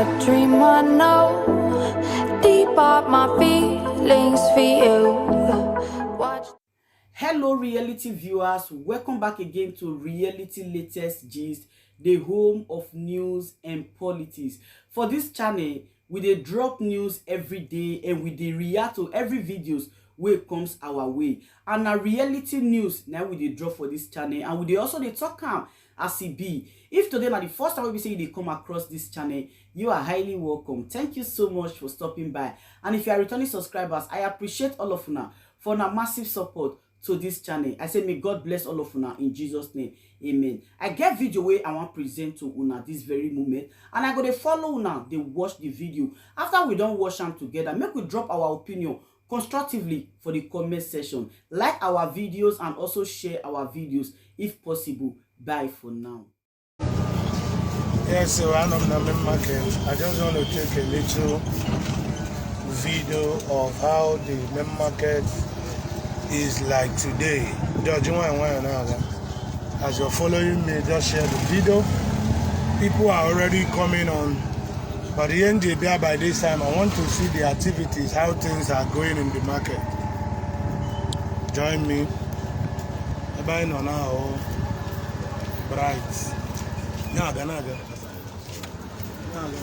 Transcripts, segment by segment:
A dream I know. Deep are my feelings for you. Watch. Hello reality viewers, welcome back again to Reality Latest Gist, the home of news and politics. For this channel, we dey drop news every day and we dey react to every videos wey comes our way. And na reality news na we dey drop for this channel, and we dey also dey talk am as e be. If today na the first time wey be say you dey come across this channel, you are highly welcome. Thank you so much for stopping by. And if you are returning subscribers, I appreciate all of una for una massive support to this channel. I say may God bless all of una in Jesus' name. Amen. I get video wey I wan present to una this very moment, and I go dey follow una dey watch the video. After we don watch am together, make we drop our opinion constructively for the comment section. Like our videos and also share our videos if possible. Bye for now. Yes, so I'm on the main market. I just want to take a little video of how the main market is like today. Judge, as you're following me, just share the video. People are already coming on, but the NJBA by this time, I want to see the activities, how things are going in the market. Join me. Ebe nọ now, bright. Na-aga na-aga. Na-aga.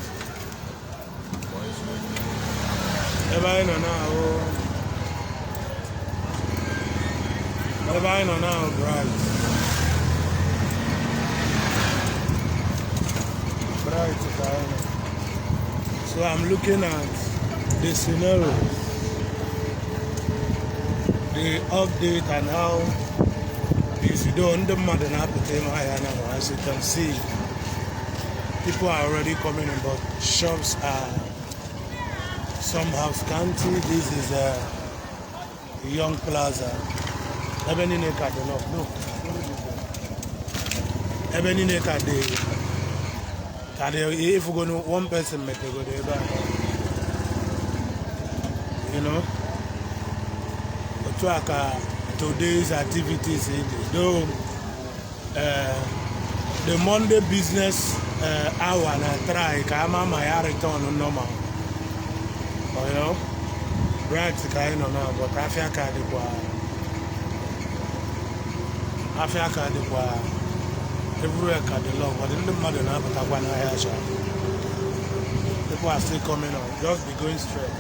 Ebe anyị nọ now, ebe anyị nọ now, bright. Bright ka anyị nọ. So I'm looking at the scenario, the update, and how if you don't, ndị mmadụ na-apụta ime ahịa now. As you can see, people are already coming in, but shops are somehow scanty. This is a Young Plaza. Ebe niile ka dị lock. No. Ebe niile ka dị ka dị. If you go no one person mepegoro ebe a. You know? Otu a ka today's activities dị. Though the Monday business hour na try ka ama ma ya return normal. But, you know, bright ka anyị nọ now, but afịa ka dịkwa, afịa ka dịkwa everywhere ka dị lock, but ndị mmadụ na-apụtakwa n'ahịa sha. People are still coming on. Just be going straight.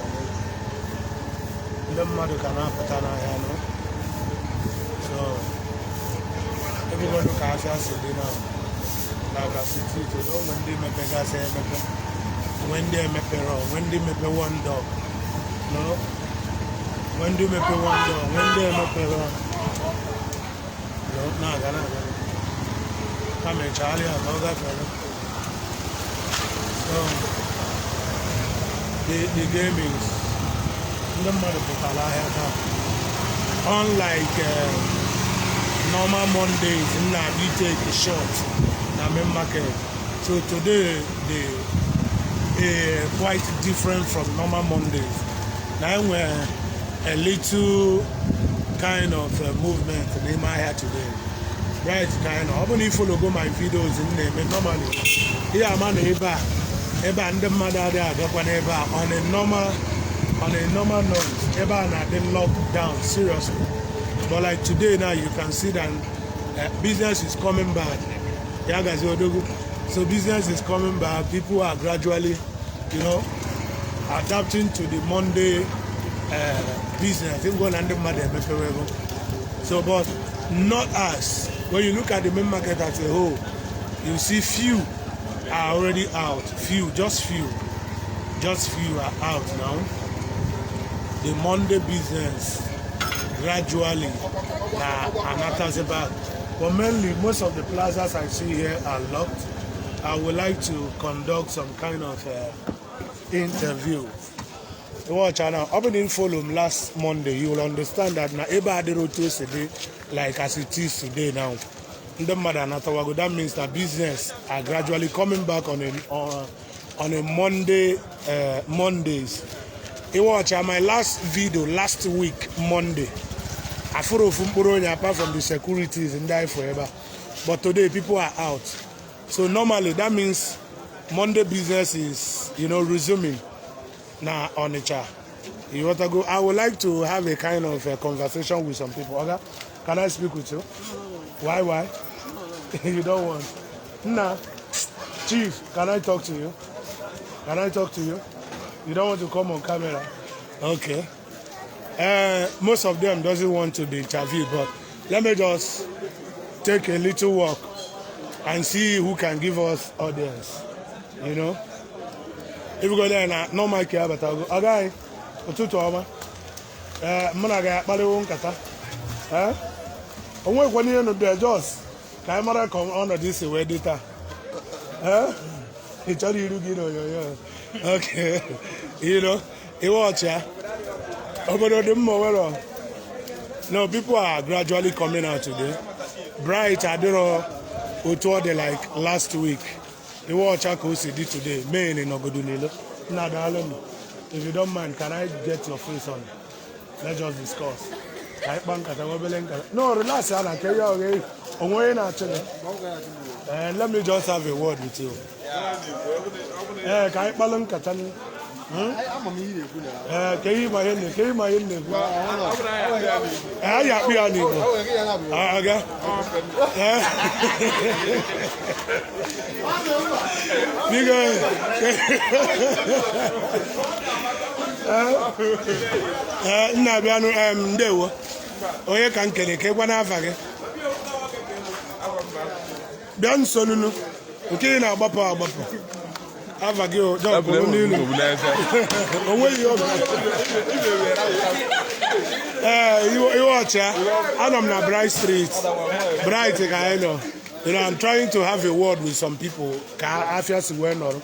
Ndị mmadụ ka na-apụta n'ahịa no. So everybody ka afịa si dị now. Like as it is, onwe ndị mepegasị emepe, onwe ndị emepere, onwe ndị mepe one door. No? Onwe ndị mepe one door, onwe ndị emepere. No, na-aga na-aga. Kama ịchagharị ya ka ọ gafere. So the game is ndị mmadụ pụtara ahịa taa. Unlike normal Mondays, m na-abịa take short na main market. So today they quite different from normal Mondays. Na enwere a little kind of movement n'ime ahịa today. Right kind of. Ọ bụrụ na ị follow go my videos m na-eme normally, ihe ama na ebe a ndị mmadụ adịghị agakwa n'ebe a on a normal noise. Ebe a na-adị locked down seriously. But like today now, you can see that business is coming back. Ya gazi odogwu. So business is coming back. People are gradually, you know, adapting to the Monday business. Even going and mmadụ emepewego. So, but not us. When you look at the main market as a whole, you see few are already out. Few, just few. Just few are out now. The Monday business gradually na anatazi back. But mainly, most of the plazas I see here are locked. I would like to conduct some kind of interview. Watch now. Ọ bụrụ na you follow m last Monday, you will understand that na ebe adịrị otu o si dị like as it is today now. Ndị mmadụ anatawago. That means that business are gradually coming back on a Monday, Mondays. You watch my last video last week Monday. Afụrụ ofu mkpụrụ onye apart from the securities ndị anyị fụ ebe a. But today people are out. So normally that means Monday business is resuming na Onitsha. You want to go? I would like to have a kind of a conversation with some people. Okay? Can I speak with you? Why, why? You don't want? Nah. Chief, can I talk to you? Can I talk to you? You don't want to come on camera? Okay. Most of them doesn't want to be interviewed, but let me just take a little walk and see who can give us audience. If we go there na normal care, but I'll go. Okay. Ụtụtụ ọma. Ee, mụ na gị akparịwo nkata. Ee, o nwekwana ihe nụ there, just ka anyị mara ka ọnọdụ si wee dị taa. Ee, ị chọrọ iru gị n'onyonyo? Okay. Iwe ọchịa obodo dị mma were. No, people are gradually coming out today. Bright adịrọ otu ọ dị like last week. Iwe ọcha ka o si dị today. Main nọgodo n'ilo. Nna, daalụ m. If you don't mind, can I get your face on? Let's just discuss, ka anyị kpaa nkata, nwa obele nkata. No, relax ya na nke ya oghe onwe onye na-achị gị. Eh, let me just have a word with you. Ee, ka anyị kpalụ nkata. Ee, ka ihe ma ihe na ka ihe ma ihe na-ekwu. Ee, anyị akpụ ya n'Igbo. Aga. Ee. Biko. Ee, nna, bịanụ em ndewo. Onye ka m kele ka ịgwa n'afa gị? Bịa nso nunu nke ị na-agbapụ agbapụ. Afa gị o, John kwuru n'ilu. O nweghị ihe ọ bụ. Ee, iwe ọchịa, anọ m na Bright Street. Bright ka anyị nọ. I'm trying to have a word with some people ka afịa si wee nọrọ.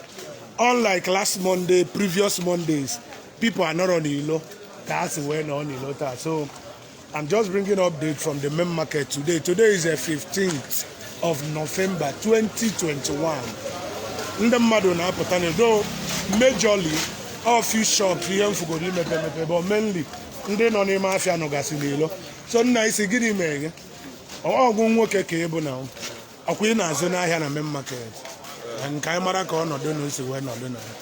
Unlike last Monday, previous Mondays, people are not on ilo ka ha si wee nọ n'ilo taa. So I'm just bringing update from the main market today. Today is the 15th of November 2021. Ndị mmadụ na-apụta n'edo majorly. All few shops ihe m fugoro imepe emepe, but mainly ndị nọ n'ime afịa nọgasị n'ilo. So nna, isi gịnị mere gị? Ọgwụ nwoke ka ị bụ na ọkwa ị na-azụ n'ahịa na main market. Nke anyị mara ka ọnọdụ na osi wee nọdụ na ya.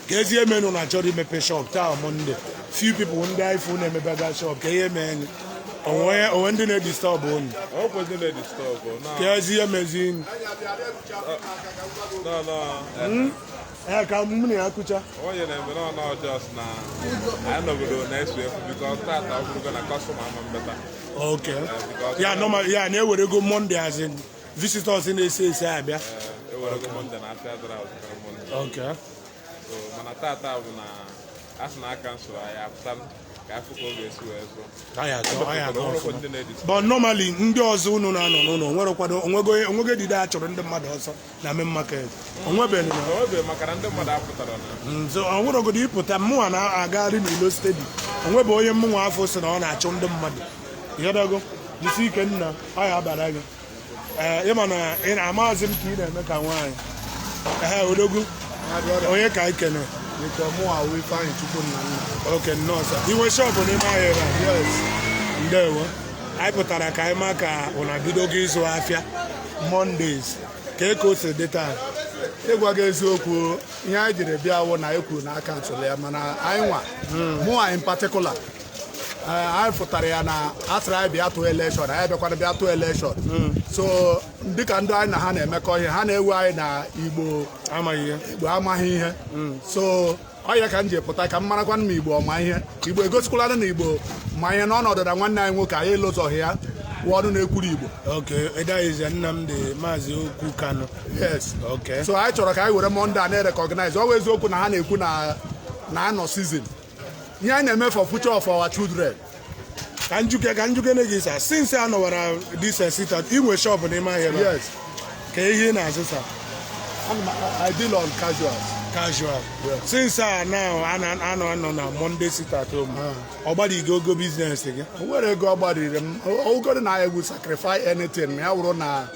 Ka ezi emenu na achọrọ imepe shop taa Monday. Few people ndị iPhone na-emepega shop. Ka ihe mee enyi onwe onwe ndị na-edisturb unu? Ọ kwesịrị na-edisturb na. Ka ezi ihe mezi. No. Ee, ka mụ na ya kụcha. Onye na-eme no, just na anyị nọgodo na-esu efu because tata ọ bụrụgo na customer ama mbeta. Okay, ya normal ya na-ewerego Monday as in visitors na-esi esi abịa. Ewerego Monday na afịa dara azụtara Monday. So mana tata bụ na a sị na aka nsoro anyị apụta ka afọ ka ọ ga-esi wee zụọ. Anyị aga, anyị aga. Ọbụrụkwa Ọfụma. Ndị na-edisturb. But normally ndị ọzọ unu na-anọ n'ụlọ nwere kwado onwego onwego dide a chọrọ ndị mmadụ ọsọ na main market onwebeghị na? Onwebeghị, maka na ndị mmadụ apụtara na. Nzo onwerogodo ịpụta mụnwa na-agagharị n'ilo steady, onwebe onye mụnwa afọ sị na ọ na-achụ ndị mmadụ. Ịghọtago? Jisi ike nna, ọ ya abara gị. Ee, ịma na ị na-amazi m ka ị na-eme ka nwaanyị. Ee, odogwu, onye ka anyị kene? Nke mụ awụ Ifeanyị Chukwu nna nna. Oke nnọọ sir. Inwe shop n'ime ahịa ebe a? Yes. Ndewo. Anyị pụtara ka anyị maa ka ụna bidogo ịzụ afịa Mondays, ka eke o si dị taa. Ịgwa gị eziokwu, ihe anyị jiri bịa wụ na ekwu na cancel ya, mana anyị nwa, mụnwa in particular, anyị fụtara ya na asịrị anyị bịa tụọ election, anyị bịakwana bịa tụọ election. So dịka ndị anyị na ha na-emekọ ihe, ha na-ewe anyị na Igbo amaghị ihe. Igbo amaghị ihe. So ọ ya ka m ji pụta ka m marakwanụ ma Igbo ọma ihe. Igbo egosikwala na Igbo ma ihe n'ọnọdụ na nwanne anyị nwoke anyị elozọghị ya wụ ọnụ na-ekwuru Igbo. Okay, that Nnamdi Maazị Okwu Kanu. Yes. So anyị chọrọ ka anyị were Monday a na-recognize. Ọ bụ eziokwu na ha na-ekwu na na anọ season, ihe anyị na-eme for future of our children. Ka njuke na gị sir, since a nọwara this sit at inwe shop n'ime ahịa ebe a, Yes. ka ihe ị na-azụ sir? I deal on casuals. Casual. Yeah. Since a now a na-anọ anọ na Monday sit at home, ọ gbara ogo business gị? O nwere ego ọ gbariri m. Ogoro na I will sacrifice anything ma ya wụrụ na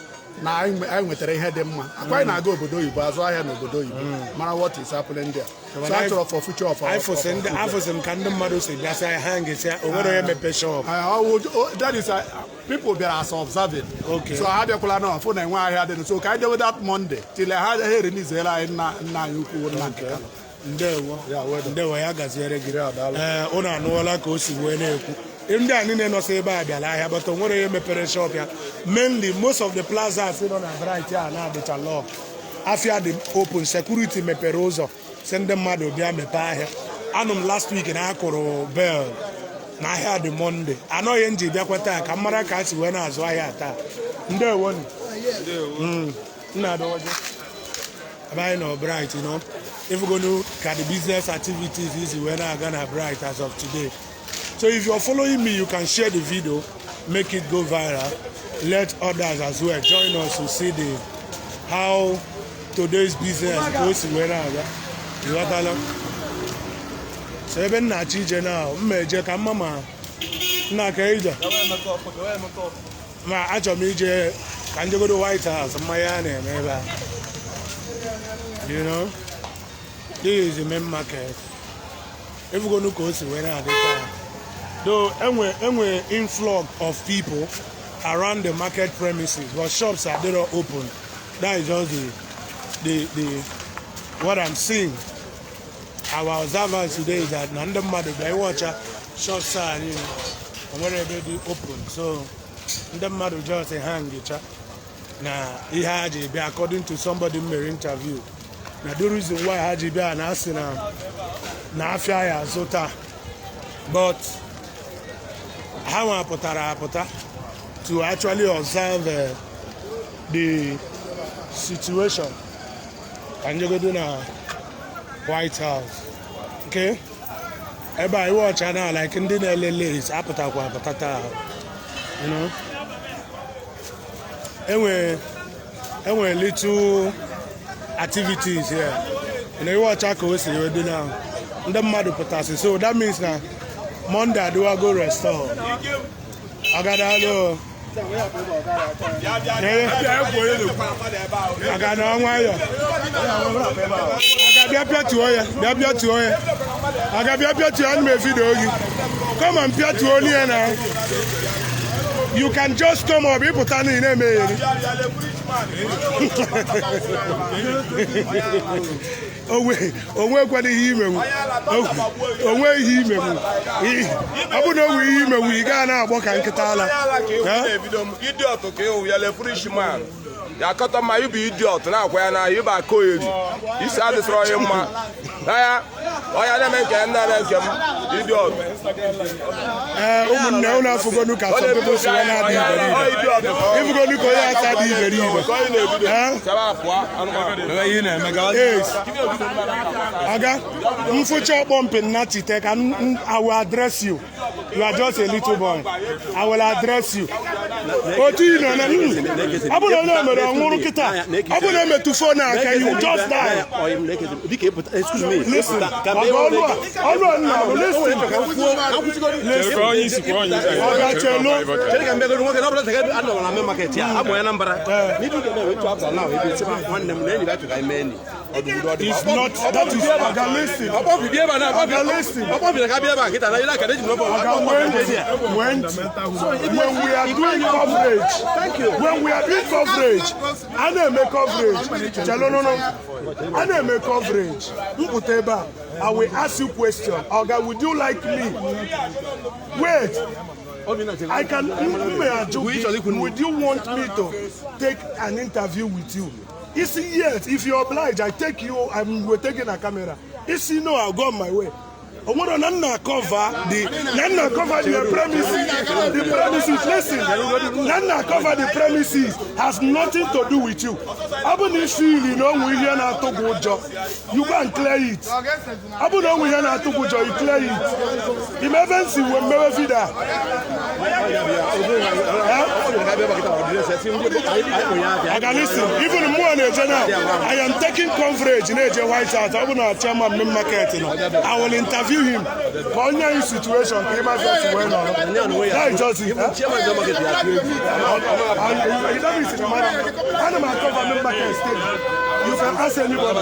Na anyị nwetara ihe dị mma. Akwa anyị na-aga obodo oyibo, azụ ahịa n'obodo oyibo, mara what is happening there. So a chọrọ for future of our Anyị fụsị ndị afụsị m ka ndị mmadụ si bịasị anyị ha ngesi o nwere onye mepe shop. That is, people bịara as observing. Okay. So ha bịakwala na ọfụ na enwe ahịa dị, so ka anyị dewe that Monday till ha release anyị nna anyị ukwu Nnamdi Kanu. Ndewo. Yeah, well done. Ndewo, ya gaziere gị. Yeah, daalụ. Ee, ụnụ anụọla ka o si wee na-ekwu. Ndị a niile nọsị ebe a bịara ahịa, but o nwere onye mepere shop ya. Mainly, most of the plazas nọ na Bright a na-adịcha lock. Afịa dị open, security mepere ụzọ si ndị mmadụ bịa mepee ahịa. Anụ m last week na akụrụ bell na ahịa dị Monday. Anọghị m ji bịakwa taa ka m mara ka a si wee na-azụ ahịa taa. Ndewonu. Nna adọwaje ebe anyị nọ Bright, ifugonu ka the business activities is wee na-aga na Bright as of today. So if you're following me, you can share the video, make it go viral, let others as well join us to see the how today's business ka o si wee na-aga. Ịghọtala? So ebe m na-achọ ije na mma eje ka mma ma nna ka ije ma achọrọ m ije ka njegodo White House mmanya a na-eme ebe a. This is the main market. Ifugonu ka o si wee na-adị taa. Though enwe influx of people around the market premises, but shops are not open. That is just the what I'm seeing. Our observance today is that na ndị mmadụ bịa iwọcha shops a niile, o nwere ebe dị open. So ndị mmadụ just hang cha na ihe ha ji bịa. According to somebody m mere interview, na the reason why ha ji bịa na asị na afịa ya azụ taa, but ha nwa pụtara apụta to actually observe the situation. Ka njegodo na White House. Okay, ebe a iwe ọcha na like ndị na-ele lace apụtakwa apụta taa. Enwe little activities here. Iwe ọcha ka o si wee dị na ndị mmadụ pụtasị, so that means na Monday adịwago restore. Agadalo aga na nwayọ aga bịa pịatuo ya, bịa pịatuo ya, aga bịa pịatuo. Ana m e video gị. Come and pịatuo ya na you can just come up. Ịpụta na ị na-emegheri onwe kwena ihe imenwu, onwe ihe imenwu. Ọ bụ na onwe ihe imenwu, ị gaa na-agbọ ka nkịta ala. Idiot ka ịhụ ya le man ya akọtọ mma. Ịbụ idiot na-akwa ya n'ahịa, ịbụ aka oyeri isi adịsịrọ onye mma n'anya ọya na-eme nke m na-eme nke m, idiot. Ee, ụmụnne, unu afụgonu ka some people si wee na-adị iberibe. Ifugonu ka onye asa dị iberibe. Yes. Oga, mfụcha ọkpọ mpi nnachite ka I will address you. You are just a little boy. I will address you. Otu ị nọ na ọ bụrụ na onye mere ọnwụrụ kịta, ọ bụrụ na emetụ phone aka, you will just die. Listen, ọga, ọlụ a, ọlụ a nna, listen. Oga, chelo. Chere ka m bịagoro nwoke na ọ bụla taka anọ na main market ya abụ ya Anambra n'idu ga eme wetu after now ebe sị nwanne m na enyi bịa chụ ka anyị mee enyi. It's not that is, Oga, listen. Ọkpọ bi ebe a na Oga, listen. ọkpọ bi ka bịa ebe a kịta na ile aka eji m n'ọbọ. Oga, when we are doing coverage, when we are doing coverage, a na-eme coverage. Chelo, no, no. A na-eme coverage. Mpụta ebe a, I will ask you question. Oga, would you like me? Wait. I can m ajụ gị, would you want me to take an interview with you? Isi yes, if you oblige, I take you, I'm we're taking a camera. Isi no, I'll go on my way. Onwere na nna cover the na nna cover the premises, the premises. Listen, na nna cover the premises has nothing to do with you. Ọ bụ na isi iri na onwe ihe na-atụ gị ụjọ, you go and clear it. Ọ bụ na onwe ihe na-atụ gị ụjọ, you clear it. Ime ebe nsi wee mmewe video a. Oga, listen, even mụọ na-eje now, I am taking coverage na-eje White House. Ọ bụ na chairman main market nọ, I will interview. Interview him. Ka onye anyị situation ka ịma ka si wee nọrọ. That is just it. Even chairman of the market ya atụ egwu. Ana m a-cover main market state. You can ask anybody.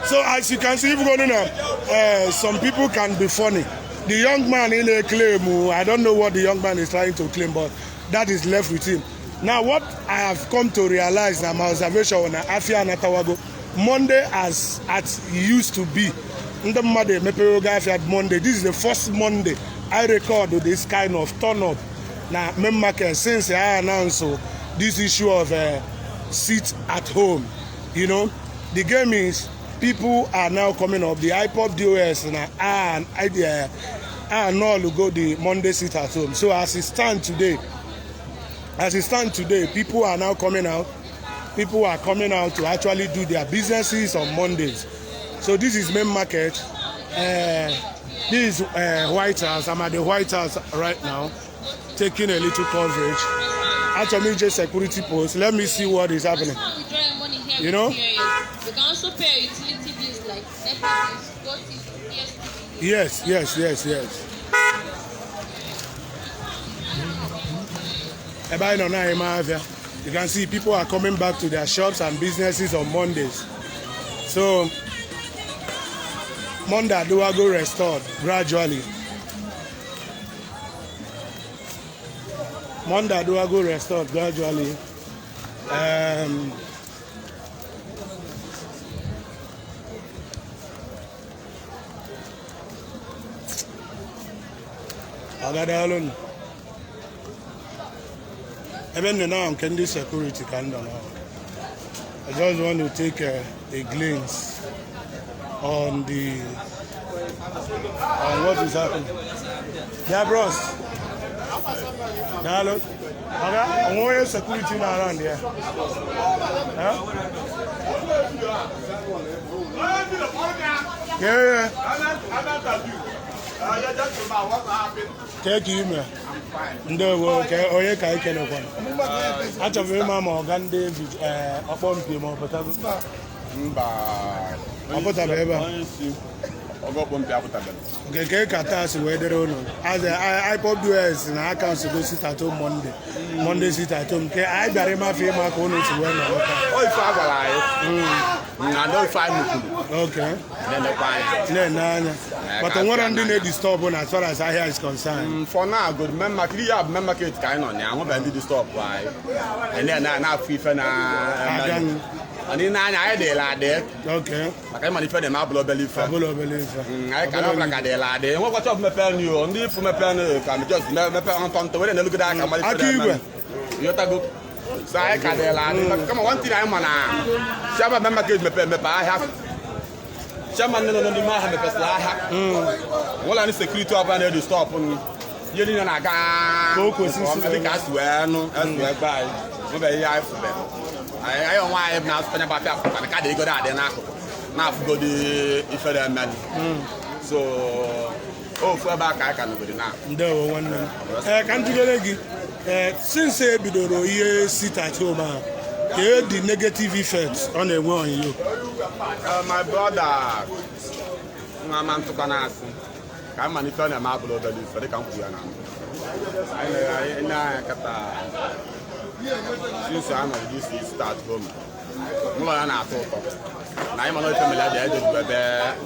So as you can see, if going now, some people can be funny. The young man in a claim, I don't know what the young man is trying to claim, but that is left with him. Now, what I have come to realize now, my observation on Afia Natawago, Monday as used to be. Ndị mmadụ emepere oge afia Monday. This is the first Monday I record this kind of turn up na main market since I announced this issue of sit at home. The game is people are now coming up. The IPOB DOS na and and all go the Monday sit at home. So as it stand today, people are now coming out. People are coming out to actually do their businesses on Mondays. So this is main market. This is White House. I'm at the White House right now, taking a little coverage. Actually, just security post. Let me see what is happening. Withdrawing money here You know? with POS. You can also pay utility bills like NEPA bills, GOtv, DSTV. Yes. Ebe anyị nọ na eme afịa. You can see people are coming back to their shops and businesses on Mondays. So Monday adịwago restored gradually. Monday adịwago restored gradually. Ọgadaalụ nụ. Ebe m nọ now, nke ndị security ka m nọ now. I just want to take a glance on what is happening. Yeah, bros. Daalụ. Oga, onwe onye security na around here? Huh? Yeah. Take ime. Ndewo, ka onye ka anyị kenekwana. Achọrọ m ịma ma ọga ndị ọkpọ mpi ma ọ pụtago. Mba. Ọ pụtara ebe a. Onye isi ọgọ ọkpọmpi apụtabeghị. Nke ka ka taa si wee dịrị ụnụ. As a IPOB DOS na aka go sit at home Monday. Monday sit at home. Nke anyị bịara ịmafe ịma ka ụnụ si wee nọrọ taa. O ife a gwara anyị na ndị ife anyị nukwuru na-elekwa anya. Na-ene anya. But o nwere ndị na-edisturb na as far as ahịa is concerned. For now, good main market, ihe a bụ main market ka anyị nọ na ya, ahụbeghị ndị disturb anyị. Anyị na-afụ ife na Abịanụ. Anyị na-anya anyị dịla adị maka ịma na ife na-eme abụla obele ife. Ọbụla obele ife. Anyị ka na ọbụla ka dịla adị. Nwekwa chọpụ mepee nụ o, ndị ifu mepee nụ ka just mepe ntọ ntọ were na-elugide aka mara ife Aka na-eme. igwe. Ịghọtago? So anyị ka dịla adị. Kama one thing anyị ma na chairman main market mepe emepe ahịa. Chairman nọ n'ime ahịa mepesịrị ahịa. Nwere ndị security ọbụla na-edi stop nụ. Ihe niile na-aga Ka o kwesị isi nke ọma dịka a si wee nụ, esi wee gba anyị. Nwebeghị ihe anyị fụbeghị. Anyị onwe anyị na-azụta nya bụ afịa pụtara ka dị ego adị n'akụkụ na-afụgodi ife na-eme. So ofu ebe a ka anyị ka nọgodi na. Ndewo, nwanne m. Ee, ka m jụgere gị, ee, since e bidoro ihe sit at home a, ka e the negative effect ọ na-enwe on you? My brother, nwa ama ntụkwa na-asị ka anyị mana ife ọ na-eme abụla obere ife dịka m kwuru ya na mbụ. Anyị na-anya kata since a nọrọ this sit at home, ụlọ ya na-atọ ụtọ na anyị mana ife mere ya dị ejejibu ebe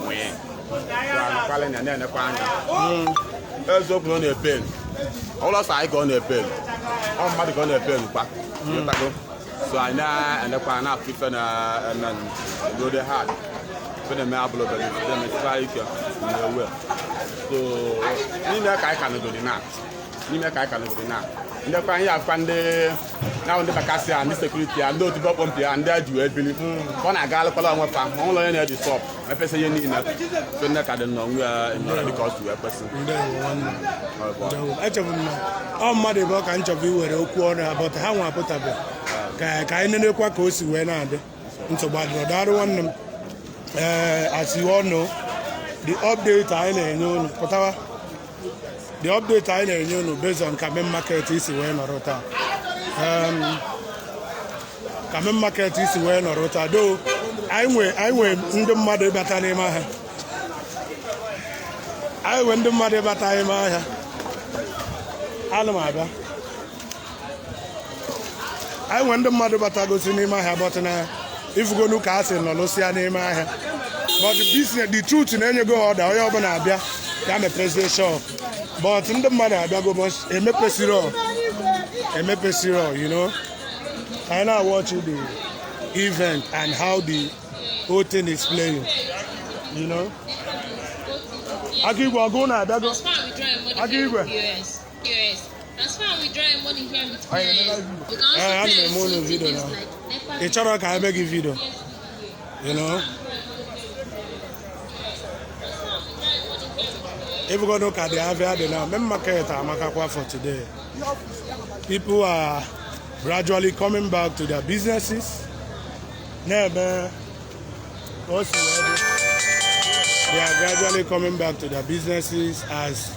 nwee. So anọkwala na na-enekwa anya. Eziokwu na ọ na-epen ọbụla sọ anyị ka ọ na-epen, ọ mmadụ ka ọ na-epen kwa. Ịghọtago? So anyị na-enekwa na-afụ ife na-eme rode hard, ife na-eme abụla obere ife na-emesiba ike na-ewe. So n'ime ka anyị ka nọgodi na n'ime ka anyị ka nọgodi na ndekwa anyị afụkwa ndị na ndị bakasị a, ndị security a, ndị otu bọkpọmpi a, ndị eji wee bili ka ọ na-aga alụkwala onwe fa ọnwụlọ onye na-edi stop mepesa ihe niile so nne ka dị nnọọ nwe ya nọrọ dịka ọ si wee kwesị. Ndewo, nwanne m. Ndewo. Echebụ m na ọ mmadụ ebe ọ ka m chọbụ iwere okwu ọnụ ya, but ha nwa apụtabe ka anyị nenekwa ka o si wee na-adị. Nsogbu adịrọ. Daalụ, nwanne m. Ee, as you all know, the update anyị na-enye unu pụtawa, the update anyị na-enye unu based on ka main market isi wee nọrọ taa, ka main market isi wee nọrọ taa do. Anyị nwe ndị mmadụ ịbata n'ime ahịa. Anyị nwe ndị mmadụ ịbata n'ime ahịa. Ana m abịa. Anyị nwe ndị mmadụ batagosi n'ime ahịa, but na ifugonu ka a sị nọlụsịa n'ime ahịa. But the business, the truth na-enyego order, onye ọbụla abịa ya mepezie shop, but ndị mmadụ abịago, but emepesiro emepesiro. I now watch the event and how the whole thing is playing. Aka igwe ọgụ na-abịago. Transfer and withdraw your money Aka here igwe. with POS. POS. Transfer and withdraw your money here with POS. You can also Eh, ana m pay eme unu utility video bills now. like NEPA. Ị chọrọ ka eme gị video. Ịbụgodu ka dị afịa dị na main market amakakwa for today. People are gradually coming back to their businesses, na-eme ka o si wee dị. They are gradually coming back to their businesses as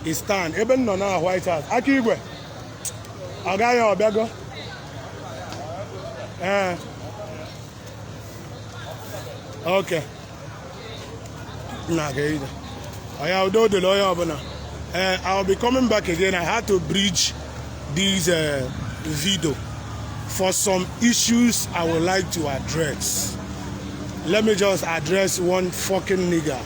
it stand. Ebe m nọ na White House, aka igwe ọ gaghị ọbịago. Ee, okay, na-aga ije. Oya, udo dịrị onye ọbụla. Ee, I will be coming back again. I had to bridge this video for some issues I would like to address. Let me just address one fucking nigger.